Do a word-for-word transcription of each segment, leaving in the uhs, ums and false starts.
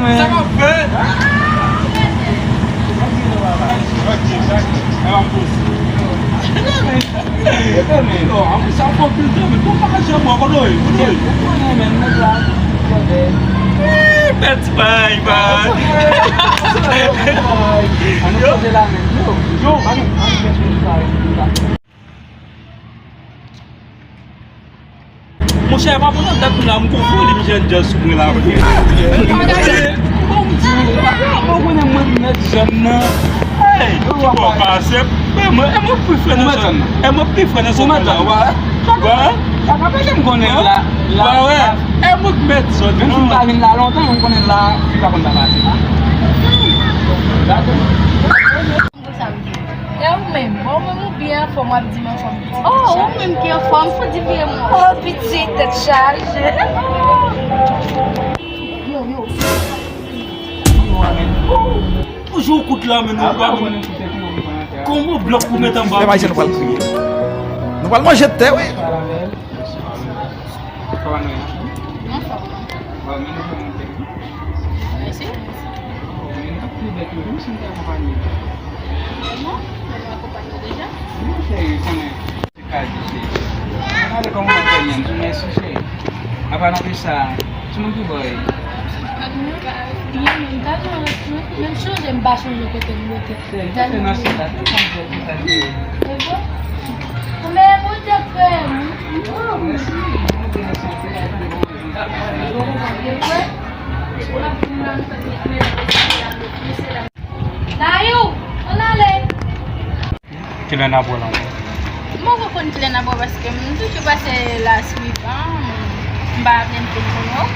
Sa k ap fèt? Ok, sa k ap fèt? Yo, anmwey, sa fò pil tan, men bon bagay, janm wè, kote w ye? Kote w ye? Ou konnen, men, nèg la, konnen. Eh, pèt bay, bay. Ann poze la, men. Yo, yo, ann, ann fè sou sa. Monchè, pa bon nan dat la, m gon foli m jèn jan sou mwen la. Bon, m di w, ou konnen mwen mèt jèn nan. Hey, ki bò pase? E mwen, e mwen pi frè nan zòn nan. E mwen pi frè nan zòn nan la, wè. Wè. Sa ka fè ke m konnen la, la. Wè, wè. E mwen k mèt zòn nan. Menm si m pa vin la lontan, men m konnen la, fi pa konn pa pase. Dakò. Pou sa m di. E ou menm? Bon, ou menm ou byen anfòm, w ap di m anfòm pitit. Oh, ou menm ki anfòm, fò di vye mo. Oh, pitit, tèt chaje. Yo, yo. Yo, amèn. Toujou kout la, men nou pa konn. Kòman blòk pou met anba. Fè pa nou pral kriye. Nou pral manje tè, wi. Kòman nou ye? Anfòm. Bon, men nou fè monte. Mèsi. Men nou ap pi bèk yo, menm si nou te akonpanye. Non, men nou akonpanye deja. Non, cheri, konnen. Se ka di, cheri. Ann ale kòman w ap fè menm, sou mèsi, cheri. Apa nan pi sa, timoun ki bò ye? Byen, men m ta di w, menm chonje, m pa chonje kote m rete. Cheri, kote nan sit la, se konn fè ki sa, cheri. Se bon? Men ou te fè m. Oh, mèsi. Mwen te nan sante, mwen te bon. Nayou, ann ale. Kilè n ap wè l ankò? M poko konn kilè n ap wè paske m toujou pase la swivan, m pa vle m fin konnen w.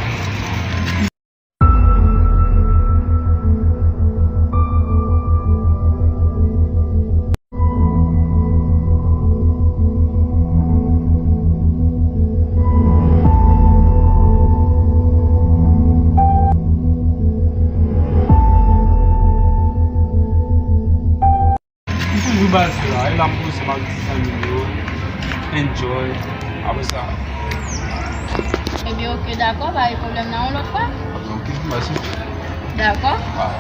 M toujou baze la, e la m poze m ak ti zanmi m yo, enjoy, apre sa. Ebyen, ok, dakò, pa gen pwoblèm nan, yon lòt fwa. Ok, mèsi. Dakò. Waw.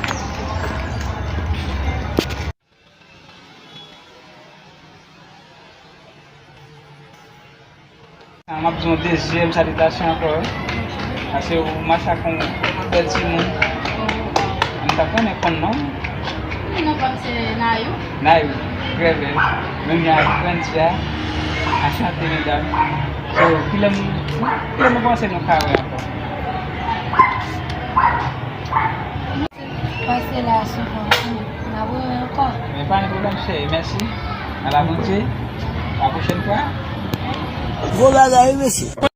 M ap di yon dezyèm salitasyon ankò, wi. Paske ou mache ak yon bèl timoun. M t ap renmen konn non w. Non pa m se Nayou. Nayou, trè bèl. Menm jan ak Frantzia. Anchante, medam. So, kilè m, kilè nou panse nou ka wè ankò? Pase la souvan tou. N ap wè ankò. Men pa gen pwoblèm, cheri. Mèsi. A la Bondye. A la pwochèn fwa. Gwo bagay, wi, mesye.